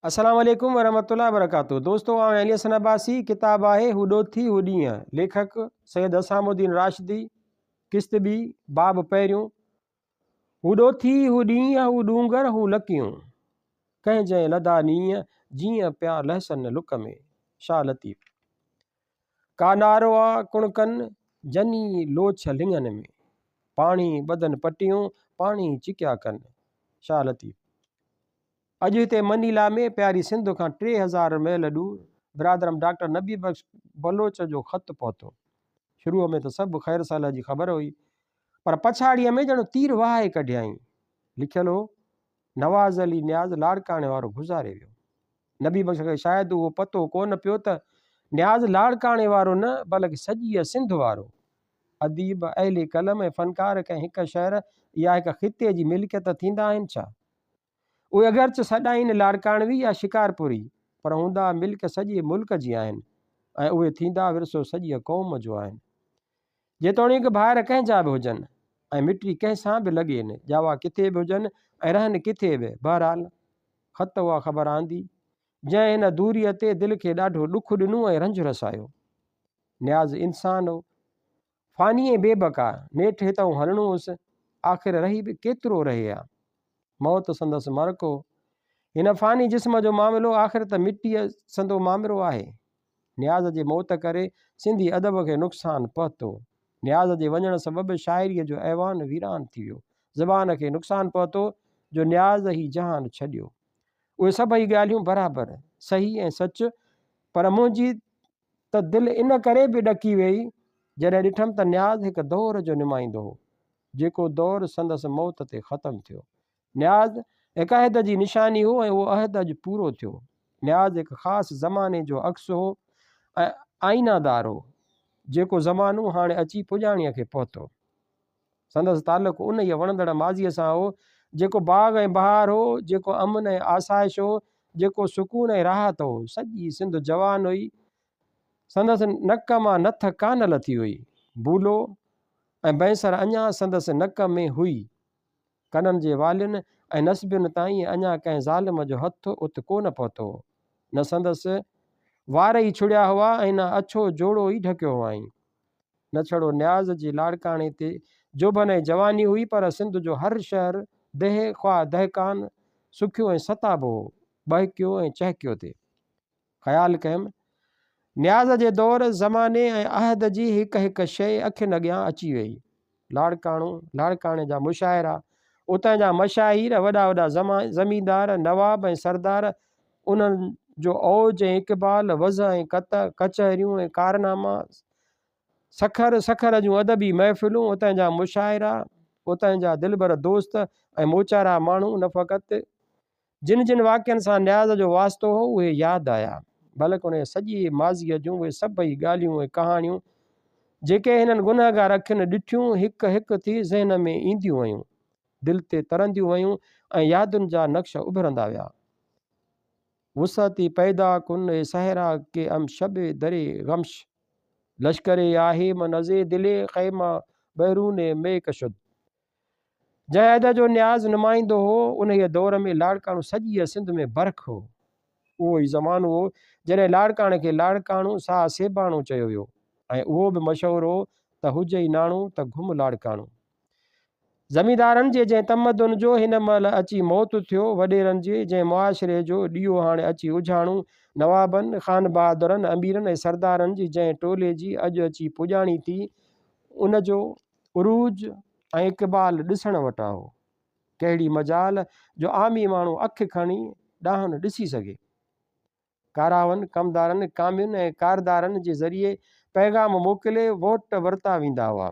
السلام عليڪم ورحمة الله وبرڪاته دوستو آئون علي حسن عباسي ڪتاب آهي هو ڏوٿي هو ڏينهن ليکڪ سيد حسام الدين راشدي قسط ٻي باب پهريون هو ڏوٿي هو ڏينهن هو ڏونگر هو لڪيون ڪنهن جنهن لڌا نينهن جيئن پيا لهسن لڪ ۾ شاهه لطيف ڪا نارو آ ڪڻڪن جني لوڇ لڱن ۾ پاڻي ٻڌن پٽيون پاڻي چڪيا ڪن شاهه لطيف اڄ هتي منيلا ۾ پياري سنڌ کان 3000 ميل ڏور برادرم ڊاڪٽر نبي بخش بلوچ جو خط پهتو. شروع ۾ ته سڀ خير صالح جي خبر هئي، پر پڇاڙيء ۾ ڄڻ تير وهائي ڪڍيائين. لکيل هو، نواز علي نياز لاڙڪاڻي وارو گذاري ويو. نبي بخش کي شايد اهو پتو ڪونه پيو ته نياز لاڙڪاڻي وارو نه بلڪ سڄيء سنڌ وارو اديب، اهل قلم ۽ فنڪار ڪنهن هڪ شهر يا هڪ خطي جي ملڪيت ٿيندا آهن ڇا؟ اهي اگرچ سڏائين لاڙڪاڻوي يا شڪارپوري، پر هوندا ملڪ سڄي ملڪ جي آهن ۽ اهي ٿيندا ورثو سڄيء قوم جو آهن. جيتوڻيڪ ڀائر ڪنهن جا به هجن ۽ مٽي ڪنهن سان به لڳين، ڄاوا ڪٿي به هجن ۽ رهن ڪٿي به، بهرحال خط اها خبر آندي، جنهن هن دوريء تي دل کي ڏاڍو ڏک ڏنو ۽ رنج رسايو. نياز انسان هو. فاني ۽ بي بقا، نيٺ هتئون هلڻو هوس، آخر رهي به ڪيترو رهي ها؟ موت سندس مرڪ هو. هن فاني جسم جو معاملو آخر ته مٽيء سندو مامرو آهي. نياز جي موت ڪري سنڌي ادب کي نقصان پهتو. نياز جي وڃڻ سبب شاعريء جو ايوان ويران ٿي ويو. زبان کي نقصان پهتو جو نياز هي جهان ڇڏيو. اهي سڀئي ڳالهيون برابر، صحيح ۽ سچ، پر منهنجي ته دل ان ڪري به ڏڪي ويئي، جڏهن ڏٺم ته نياز هڪ دور جو نمائندو هو، جيڪو دور سندس موت تي ختم ٿيو. نياز هڪ عهد جي نشاني هو ۽ اهو عهد اڄ پورو ٿيو. نياز هڪ خاص زماني جو عڪس هو ۽ آئينه دار هو، جيڪو زمانو هاڻي اچي پڄاڻيء کي پهتو. سندس تعلق انهيء وڻندڙ ماضيء سان هو، جيڪو باغ ۽ بهار هو، جيڪو امن ۽ آسائش هو، جيڪو سڪون ۽ راحت هو. سڄي سنڌ جوان هئي. سندس نڪ مان نٿ ڪانه لٿي هئي. بولو ۽ بئنسر اڃا سندس نڪ ۾ هئي. ڪنن جي والين ۽ نسبين تائين اڃا ڪنهن ظالم جو هٿ ات ڪونه پهتو هو. نه سندس وار ئي ڇڙيا هئا ۽ نه اڇو جوڙو ئي ڍڪيو هئائين. نه ڇڙو نياز جي لاڙڪاڻي تي جوڀن ۽ جواني هئي پر سنڌ جو هر شهر، ديهه خواه دهقان سکيو ۽ ستابو هو، ٻهڪيو ۽ چهڪيو ٿي. خيال ڪيم، نياز جي دور، زماني ۽ عهد جي هڪ هڪ شيء اکين اڳيان اچي ويئي. لاڙڪاڻو، لاڙڪاڻي جا مشاعرا، اتان جا مشاهير، وڏا وڏا زميندار، نواب ۽ سردار، انهن جو اوج ۽ اقبال، وضع ۽ قطع، ڪچهريون ۽ ڪارناما، سکر، سکر جون ادبي محفلون، اتان جا مشاعرا، اتان جا دلبر دوست ۽ موچارا ماڻهو نه فقط جن جن واقعن سان نياز جو واسطو هو، اهي ياد آيا، بلڪ انهيء سڄي ماضيء جون اهي سڀئي ڳالهيون ۽ ڪهاڻيون، جيڪي هنن گنهگار اکين ڏٺيون، هڪ هڪ ٿي ذهن ۾ اينديون ويون، دل تي ترنديون ويون ۽ يادن جا نقش اڀرندا ويا. وسعتي پيدا ڪن اي صحرا ڪي ام شب در غمش، لشڪر آهي من ازي دل خيمه بيرون ميڪ شد. جنهن عهد جو نياز نمائندو هو، انهيء دور ۾ لاڙڪاڻو سڄيء سنڌ ۾ برک هو. اهو ئي زمانو هو، جڏهن لاڙڪاڻي کي لاڙڪاڻو ساهه سيباڻو چيو ويو ۽ اهو به مشهور هو ته هجئي ناڻو ته گهم لاڙڪاڻو. زميندارن جي جنهن تمدن جو هن مهل اچي موت ٿيو، وڏيرن جي جنهن معاشري جو ڏيئو هاڻي اچي اجهاڻو، نوابن، خانبهادرن، اميرن ۽ سردارن جي جنهن ٽولي جي اڄ اچي پڄاڻي ٿي، ان جو عروج ۽ اقبال ڏسڻ وٽان هو. ڪهڙي مجال جو عامي ماڻهو اک کڻي ڏانهن ڏسي سگهي. ڪاراون، ڪمدارن، ڪامين ۽ ڪاردارن جي ذريعي پيغام موڪلي ووٽ ورتا ويندا هئا.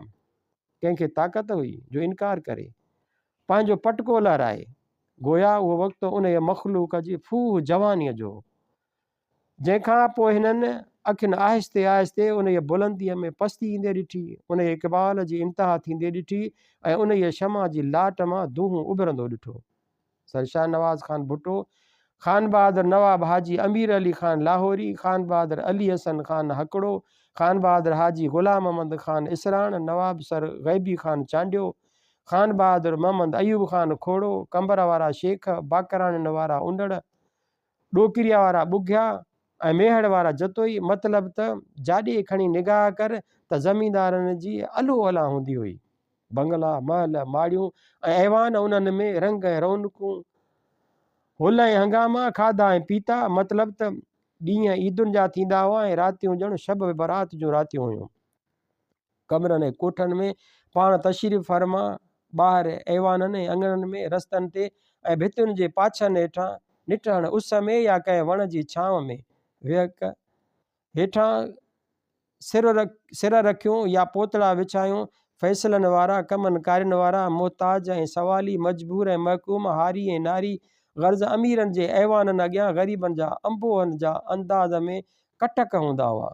ڪنهن کي طاقت هئي جو انڪار ڪري. پنهنجو پٽڪو لهرائي. گويا اهو وقت انهيء مخلوق جي ڦوهه جوانيء جو هو. جنهن کان پوء هنن اکين آهستي آهستي انهيء بلنديء ۾ پستي ايندي ڏٺي، انهيء اقبال جي انتها ٿيندي ڏٺي ۽ انهيء شمع جي لاٽ مان دونهون اڀرندو ڏٺو. سر شاهنواز خان ڀٽو، خانبهادر نواب حاجي امير علي خان لاهوري، خانبهادر علي حسن خان هڪڙو، خانبهادر حاجي غلام محمد خان اسراڻ، نواب سر غيبي خان چانڊيو، خانبهادر محمد ايوب خان کوڙو، قمبر وارا شيخ، باقراڻين وارا انڙ، ڏوڪريء وارا ٻگهيا ۽ ميهڙ وارا جتوئي، مطلب ته جاڏي کڻي نگاهه ڪر ته زميندارن جي الو الان هوندي هئي. بنگلا، محل، ماڙيون ۽ ايوان، انهن ۾ رنگ ۽ رونقون، هل ۽ هنگاما، کاڌا ۽ پيتا، مطلب ته ڏينهن عيدن جا ٿيندا هئا ۽ راتيون ڄڻ شب برات جون راتيون هيون. ڪمرن ۽ ڪوٺن ۾ پاڻ تشريف فرما، ٻاهر ايوانن ۽ اڱڻن ۾، رستن تي ۽ ڀتين جي پاڇن هيٺان، نٽهڻ اس ۾ يا ڪنهن وڻ جي ڇانو ۾ ويهڪ هيٺان سر رکيون يا پوتڙا وڇايون، فيصلن وارا، ڪمن ڪارين وارا، محتاج ۽ سوالي، مجبور ۽ محڪوم، هاري ۽ ناري، غرض اميرن جي ايوانن اڳيان غريبن جا انبوهن جا انداز ۾ ڪٽڪ هوندا هئا.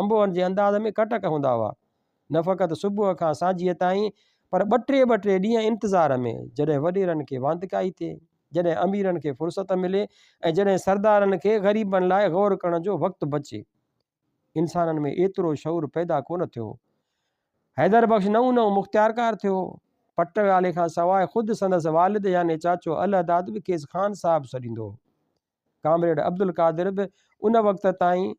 انبوهن جي انداز ۾ ڪٽڪ هوندا هئا. نه فقط صبح کان سانجهيء تائين پر ٻه ٽي ٻه ٽي ڏينهن انتظار ۾، جڏهن وڏيرن کي واندڪائي ٿئي، جڏهن اميرن کي فرصت ملي ۽ جڏهن سردارن کي غريبن لاء غور ڪرڻ جو وقت بچي. انسانن ۾ ايترو شعور پيدا ڪونه ٿيو هو. حيدر بخش نئون نئون مختيارڪار ٿيو هو. پٽ والي کان سواء خود سندس والد يعني چاچو الهداد به کيس خان صاحب سڏيندو هو. ڪامريڊ عبدالقادر به ان وقت تائين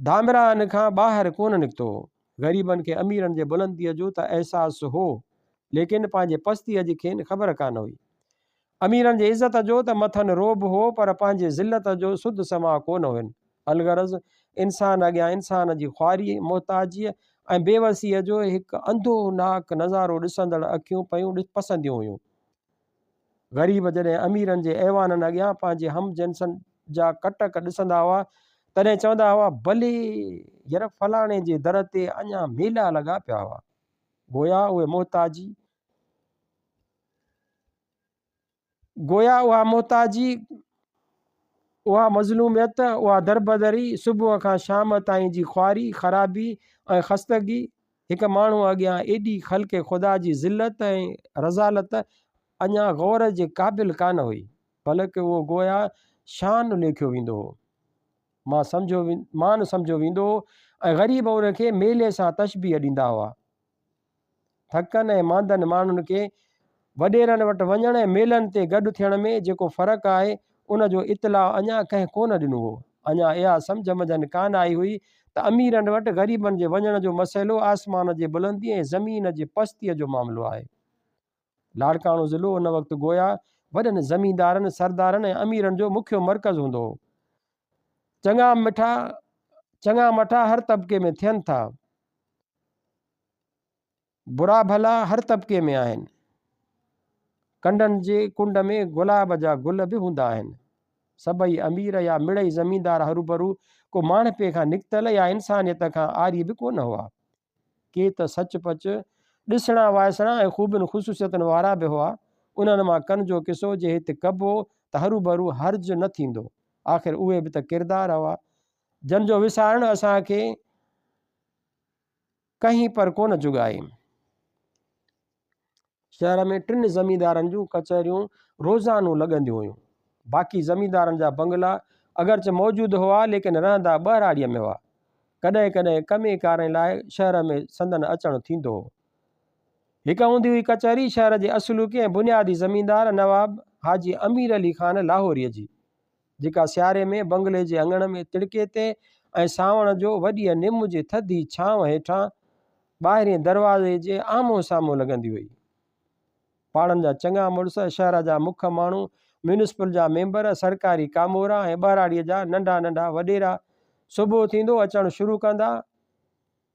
ڌامراهن کان ٻاهر ڪونه نڪتو هو. غريبن کي اميرن جي بلنديء جو ته احساس هو، ليڪن پنهنجي پستيء جي کين خبر ڪانه هئي. اميرن جي عزت جو ته مٿن رعب هو پر پنهنجي ذلت جو سڌ سماء ڪونه هين. الغرض انسان اڳيان انسان جي خواريء، محتاجيء ۽ بيوسيء جو هڪ اندوهناڪ نظارو ڏسندڙ اکيون پيون پسنديون هيون. غريب جڏهن اميرن جي ايوانن اڳيان پنهنجي هم جنسن جا ڪٽڪ ڏسندا هئا تڏهن چوندا هئا، بلي ير فلاڻي جي در تي اڃا ميلا لڳا پيا هئا. گويا اهي محتاجي، گويا اها محتاجي، اها مظلوميت، اها دربدري، صبح کان شام تائين جي خواري، خرابي ۽ خستگي، هڪ ماڻهوء اڳيان ايڏي خلق خدا جي ذلت ۽ رذالت اڃا غور جي قابل ڪانه هئي، بلڪ اهو گويا شان ليکيو ويندو هو. مان سمجهيو مان سمجهيو ويندو هو ۽ غريب ان کي ميلي سان تشبيهه ڏيندا هئا. ٿڪن ۽ ماندن ماڻهن کي وڏيرن وٽ وڃڻ ۽ ميلن تي گڏ ٿيڻ ۾ جيڪو فرق آهي، ان جو اطلاع اڃا ڪنهن ڪونه ڏنو هو. اڃا اها سمجهه منجهن ڪانه آئي هئي ته اميرن وٽ غريبن جي وڃڻ جو مسئلو آسمان جي بلندي ۽ زمين جي پستيء جو معاملو آهي. لاڙڪاڻو ضلعو ان وقت گويا وڏن زميندارن، سردارن ۽ اميرن جو مکيو مرڪز هوندو هو. چڱا مٺا چڱا مٺا هر طبقي ۾ ٿين ٿا. برا ڀلا هر طبقي ۾ آهن. ڪنڊن جي ڪنڊ ۾ گلاب جا گل به هوندا آهن. سڀئي امير يا مڙئي زميندار هروڀرو ڪو ماڻهپي کان نڪتل يا انسانيت کان عاري به ڪونه هئا. ڪي ته سچ پچ ڏسڻا وائسڻا ۽ خوبين خصوصيتن وارا به هئا. انهن مان ڪن جو قصو جي هت ڪبو ته هروڀرو حرج نه ٿيندو. آخر اهي به ته ڪردار هئا، جن جو وسارڻ اسان کي ڪنهين پر ڪونه جڳائي. شهر ۾ ٽن زميندارن جون ڪچهريون روزانو لڳنديون هيون. باقي زميندارن جا بنگلا اگرچه موجود هئا ليڪن رهندا ٻهراڙيء ۾ هئا. ڪڏهن ڪڏهن ڪمي ڪارين لاء شهر ۾ سندن اچڻ ٿيندو هو. هڪ هوندي هئي ڪچهري شهر جي اصلوڪي ۽ بنيادي زميندار نواب حاجي امير علي خان لاهوريء جي. جيڪا سياري ۾ بنگلي جي اڱڻ ۾ تڙڪي تي ۽ سانوڻ جو وڏيء نم جي ٿڌي ڇانو هيٺان ٻاهرين دروازي جي آمهون سامهون لڳندي هئي. پاڙن جا چڱا مڙس، شهر جا مک ماڻهو، ميونسپل جا ميمبر، سرڪاري ڪامورا ۽ ٻهراڙيء جا ننڍا ننڍا وڏيرا صبح ٿيندو اچڻ شروع ڪندا.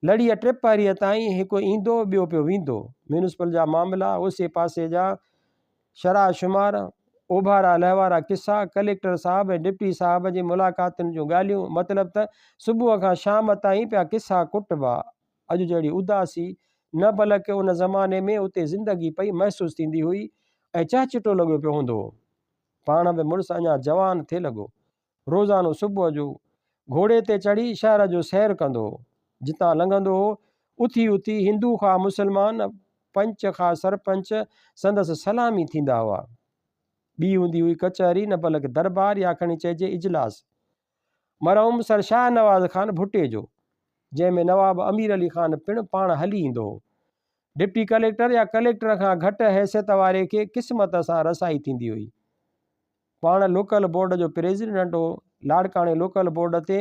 لڙيء ٽپهريء تائين هڪ ايندو ٻيو پيو ويندو. ميونسپل جا معاملا، اوسي پاسي جا شرح شمار، اوڀارا لهوارا قصا، ڪليڪٽر صاحب ۽ ڊپٽي صاحب جي ملاقاتن جون ڳالهيون، مطلب ته صبح کان شام تائين پيا قصا ڪٽبا. اڄ جهڙي اداسي نه بلڪ ان زماني ۾ اتي زندگي پئي محسوس ٿيندي هئي ۽ چهچٽو لڳو پيو هوندو هو. پاڻ به مڙس اڃا جوان ٿي لڳو. روزانو صبح جو گهوڙي تي چڙهي شهر جو سير ڪندو هو. جتان لنگهندو هو، اٿي اٿي هندو خواه مسلمان، پنچ خواه سرپنچ سندس سلامي ٿيندا هئا. ٻي هوندي هئي ڪچهري نه بلڪ دربار يا کڻي چئجي اجلاس مرحوم سر شاهنواز خان ڀٽي جو، جنهن ۾ نواب امير علي خان پڻ پاڻ هلي ايندو هو. ڊپٽي ڪليڪٽر يا ڪليڪٽر کان گهٽ حيثيت واري کي قسمت سان رسائي ٿيندي هئي. پاڻ لوڪل بورڊ جو پريزيڊنٽ هو. لاڙڪاڻي لوڪل بورڊ تي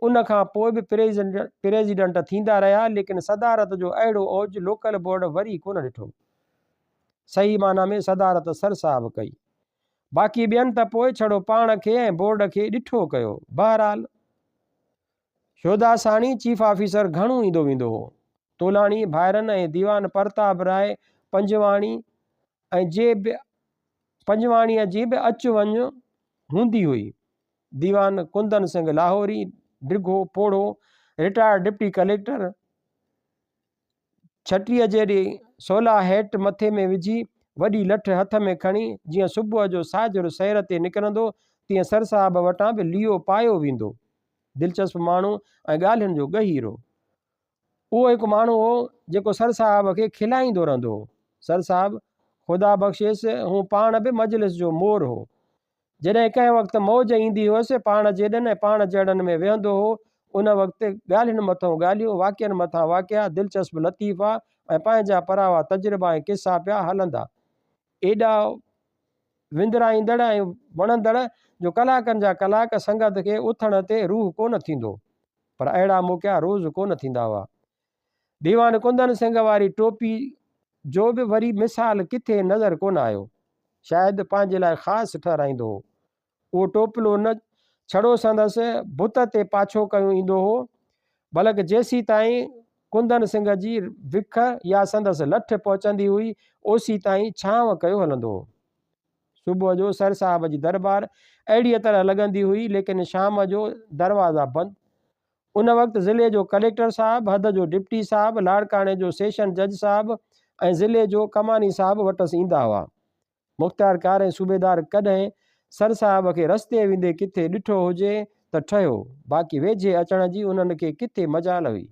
ان کان پوء به پريزيڊنٽ ٿيندا رهيا، ليڪن صدارت جو اهڙو اوج لوڪل بورڊ وري ڪونه ڏٺو. صحيح معنيٰ ۾ صدارت سر صاحب ڪئي. باقي ٻين ته پوء ڇڙو پاڻ کي ۽ بورڊ کي ڏٺو ڪيو. بهرحال شوداساڻي چيف آفيسر گهڻو ايندو ويندو هو. تولاڻي ڀائرن ۽ ديوان پرتاب راء پنجواڻي ۽ جي به پنجواڻيء جي به اچ وڃ هوندي هئي. ديوان ڪندن سنگهه لاهوري، ڊگهو، پوڙهو، رٽائرڊ ڊپٽي ڪليڪٽر، ڇٽيء جيڏي سولا هيٽ مٿي ۾ وجهي، وڏي لٺ هٿ ۾ کڻي، جيئن صبح جو ساجهر سير تي نڪرندو، تيئن سر صاحب وٽان به ليئو پايو ويندو. دلچسپ ماڻهو ۽ ڳالهين جو ڳهيرو. اهو هڪ ماڻهو هو، جيڪو سر صاحب کي کلائيندو رهندو هو. سر صاحب، خدا بخشيس، هو پاڻ به مجلس جو مور هو. جڏهن ڪنهن وقت موج ايندي هيس، پاڻ جيڏن ۽ پاڻ جهڙن ۾ ويهندو هو. ان وقت ڳالهين مٿئون ڳالهيون، واقعن مٿان واقعا، دلچسپ لطيفا ۽ پنهنجا پراوا تجربا ۽ قصا پيا هلندا. ايڏا وندرائيندڙ ۽ وڻندڙ جو ڪلاڪن جا ڪلاڪ سنگت کي اٿڻ تي روح ڪونه ٿيندو. پر اهڙا موقعا روز ڪونه ٿيندا هئا. ديوان ڪندن سنگهه واري ٽوپي جو به وري مثال ڪٿي نظر ڪونه آيو. شايد پنهنجي لاء خاص ٺهرائيندو هو. اهو ٽوپلو نه ڇڙو سندس بت تي پاڇو ڪيو ايندو هو، بلڪ جيسيتائين ڪندن سنگهه جي وک يا سندس لٺ پهچندي هئي، اوسيتائين ڇانو ڪيو هلندو هو. صبح جو سر صاحب جي دربار اهڙيء طرح لڳندي هئي، ليڪن شام جو دروازا بند. ان وقت ضلعي جو ڪليڪٽر صاحب، حد جو ڊپٽي صاحب، لاڙڪاڻي جو سيشن جج صاحب ۽ ضلعي جو ڪماني صاحب وٽس ايندا هئا. مختيارڪار ۽ صوبيدار ڪڏهن سر صاحب کي رستي ويندي ڪٿي ڏٺو هجي ته ٺهيو، باقي ويجهي اچڻ جي انهن کي ڪٿي مجال هئي.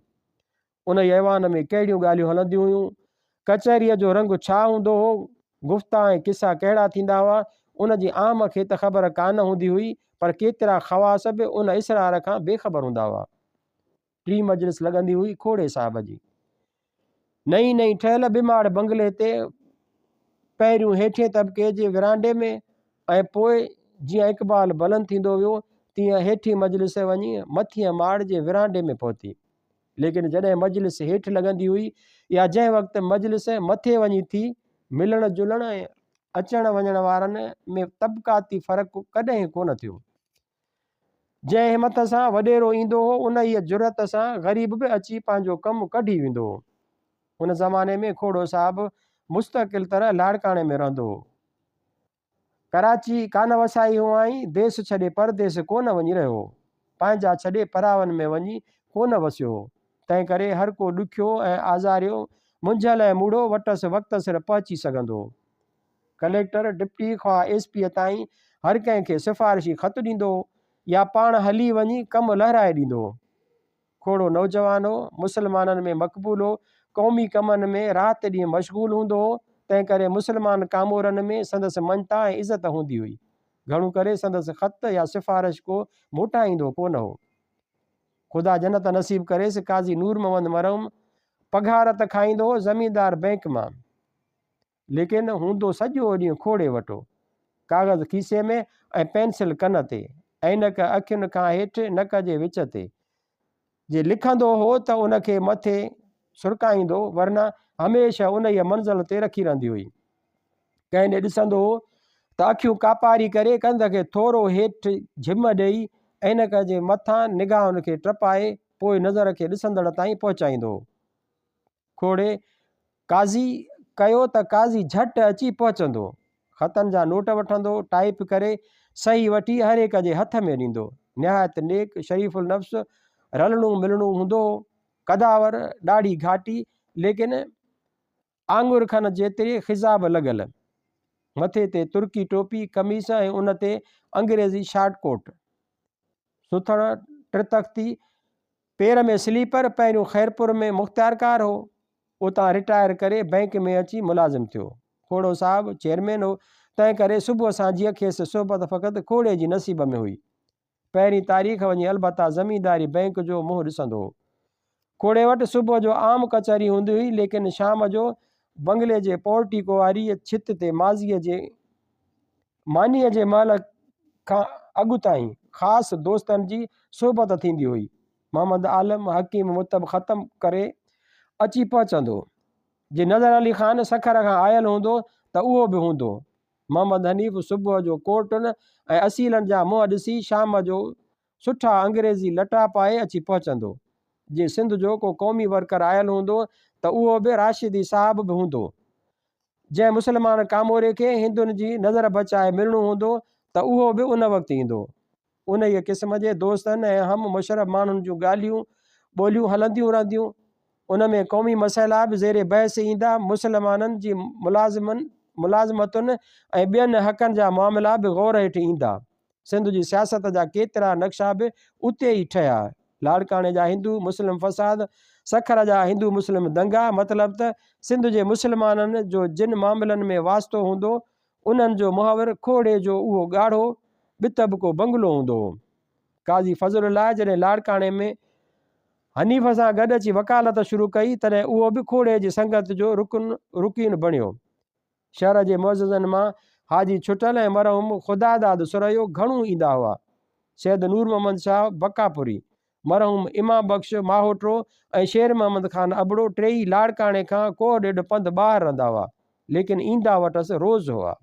انهيء ايوان ۾ ڪهڙيون ڳالهيون هلنديون هيون، ڪچهريء جو رنگ ڇا هوندو هو، گفتا ۽ قصا ڪهڙا ٿيندا هئا، ان جي عام کي ته خبر ڪانه هوندي هئي، پر ڪيترا خواص به ان اسرار کان بي خبر هوندا هئا. ٽين مجلس لڳندي هئي کوڙي صاحب جي. نئين نئين ٺهيل ٻماڙ بنگلي تي پهريون هيٺين طبقي جي ورانڊي ۾ ۽ پوء جيئن اقبال بلند ٿيندو ويو، تيئن هيٺين مجلس وڃي مٿينء ماڙ جي ورانڊي ۾ پهتي. ليڪن جڏهن مجلس هيٺ لڳندي هئي يا جنهن وقت مجلس مٿي وڃي ٿي، ملڻ جلڻ ۽ اچڻ وڃڻ وارن ۾ طبقاتي فرق ڪڏهن ڪونه ٿيو. جنهن همٿ سان وڏيرو ايندو هو، انهيء جرئت سان غريب به اچي پنهنجو ڪم ڪڍي ويندو هو. ان زماني ۾ کوڙو صاحب مستقل طرح لاڙڪاڻي ۾ رهندو هو. ڪراچي ڪانه وسائي هئائين، ديس ڇڏي پرديس ڪونه وڃي رهيو هو. پنهنجا ڇڏي پراون ۾ وڃي ڪونه وسيو هو. تنهنڪري هر ڪو ڏکيو ۽ آزاريو، منجهيل ۽ موڙهو وٽس وقت سر پهچي سگهندو هو. ڪليڪٽر، ڊپٽي خواهه ايس پيء تائين هر ڪنهن کي سفارشي خط ڏيندو هو يا پاڻ هلي وڃي ڪم لهرائي ڏيندو هو. کوڙو نوجوان هو، مسلمانن ۾ مقبول هو، قومي ڪمن ۾ رات ڏينهن مشغول هوندو هو، تنهنڪري مسلمان ڪامورن ۾ سندس مڃتا ۽ عزت هوندي هئي. گهڻو ڪري سندس خط يا سفارش ڪو موٽائيندو ڪونه هو. خدا جنت نصيب ڪريس، قاضي نور محمد مرحوم پگهار ته کائيندو هو زميندار بئنڪ مان. ليڪن هوندو سڄو ڏينهن کوڙي وٽو. ڪاغذ کيسي ۾ ۽ پينسل ڪن تي، عينڪ اکين کان هيٺ نڪ جي وچ تي. جي لکندو هو ته ان کي مٿي سرڪائيندو ورنه هميشه انهيء منزل تي رکي رهندي هئي. ڪنهن ڏي ڏسندو هو ته اکيون ڪاپاري ڪري ڪنڌ کي ٿورو هيٺ جھم ڏيئي عينڪ جي مٿان نگاهن کي ٽپائي پوء نظر کي ڏسندڙ تائين پهچائيندو هو. کوڙي قاضي ڪيو ته قاضي جهٽ اچي پهچندو. خطن جا نوٽ وٺندو، ٽائيپ ڪري صحيح وٺي هر هڪ جي هٿ ۾ ڏيندو. نهايت نيڪ، شريف النفس، رلڻو ملڻو هوندو هو. قداور، ڏاڙهي گهاٽي، ليڪن آڱر کن جيتري خضاب لڳل. مٿي تي ترڪي ٽوپي، قميص ۽ ان تي انگريزي شارٽ ڪوٽ. سٿڻ، ٽرتختي، پير ۾ سليپر، پهريون خيرپور ۾ مختيارڪار هو، اتان رٽائر ڪري بئنڪ ۾ اچي ملازم ٿيو. کوڙو صاحب چيئرمين هو، تنهن ڪري صبح سانجهيء کيس صحبت فقط کوڙي جي نصيب ۾ هئي. پهرين تاريخ وڃي البته زمينداري بئنڪ جو منهن ڏسندو هو. کوڙي وٽ صبح جو عام ڪچهري هوندي هئي، ليڪن شام جو بنگلي جي پورٽيڪو واريء ڇت تي ماضيء جي مانيء جي مهل. کان اڳ تائين خاص دوستن جي صحبت ٿيندي هئي. محمد عالم حڪيم مطب ختم ڪري اچي پهچندو. جي نظر علي خان سکر کان آيل هوندو ته اهو به هوندو. محمد حنيف صبح جو ڪورٽن ۽ اصيلن جا منهن ڏسي شام جو سٺا انگريزي لٽا پائي اچي پهچندو. جي سنڌ جو ڪو قومي ورڪر آيل هوندو ته اهو به راشدي صاحب به هوندو. جنهن مسلمان ڪاموري کي هندن جي نظر بچائي ملڻو هوندو ته اهو به ان وقت ايندو. انهيء قسم جي دوستن ۽ هم مشرب ماڻهن جون ڳالهيون ٻولهيون هلنديون رهنديون. ان ۾ قومي مسئلا به زير بحث ايندا. مسلمانن جي ملازمن ملازمتن ۽ ٻين حقن جا معاملا به غور هيٺ ايندا. سنڌ جي سياست جا ڪيترا نقشا به اتي ئي ٺهيا. لاڙڪاڻي جا هندو مسلم فساد، سکر جا هندو مسلم دنگا، مطلب ته سنڌ جي مسلمانن جو جن معاملن ۾ واسطو هوندو، انهن جو محور کوهڙي جو اهو ڳاڙهو ٻطبقو بنگلو هوندو هو. قاضي فضل الله جڏهن لاڙڪاڻي ۾ حنيف سان گڏ اچي وڪالت شروع ڪئي، تڏهن اهو به کوهڙي جي سنگت جو رڪن رڪين بڻيو. شهر جي معززن مان حاجي ڇٽل ۽ مرحوم خداداد سرهيو گهڻو ايندا هئا. سيد نور محمد شاهه بقاپوري، مرحوم امام بخش ماهوٽرو ۽ شير محمد خان ابڙو ٽيئي لاڙڪاڻي کان ڪوهه ڏيڍ پنڌ ٻاهر رهندا هئا، ليڪن ايندا وٽس روز هئا.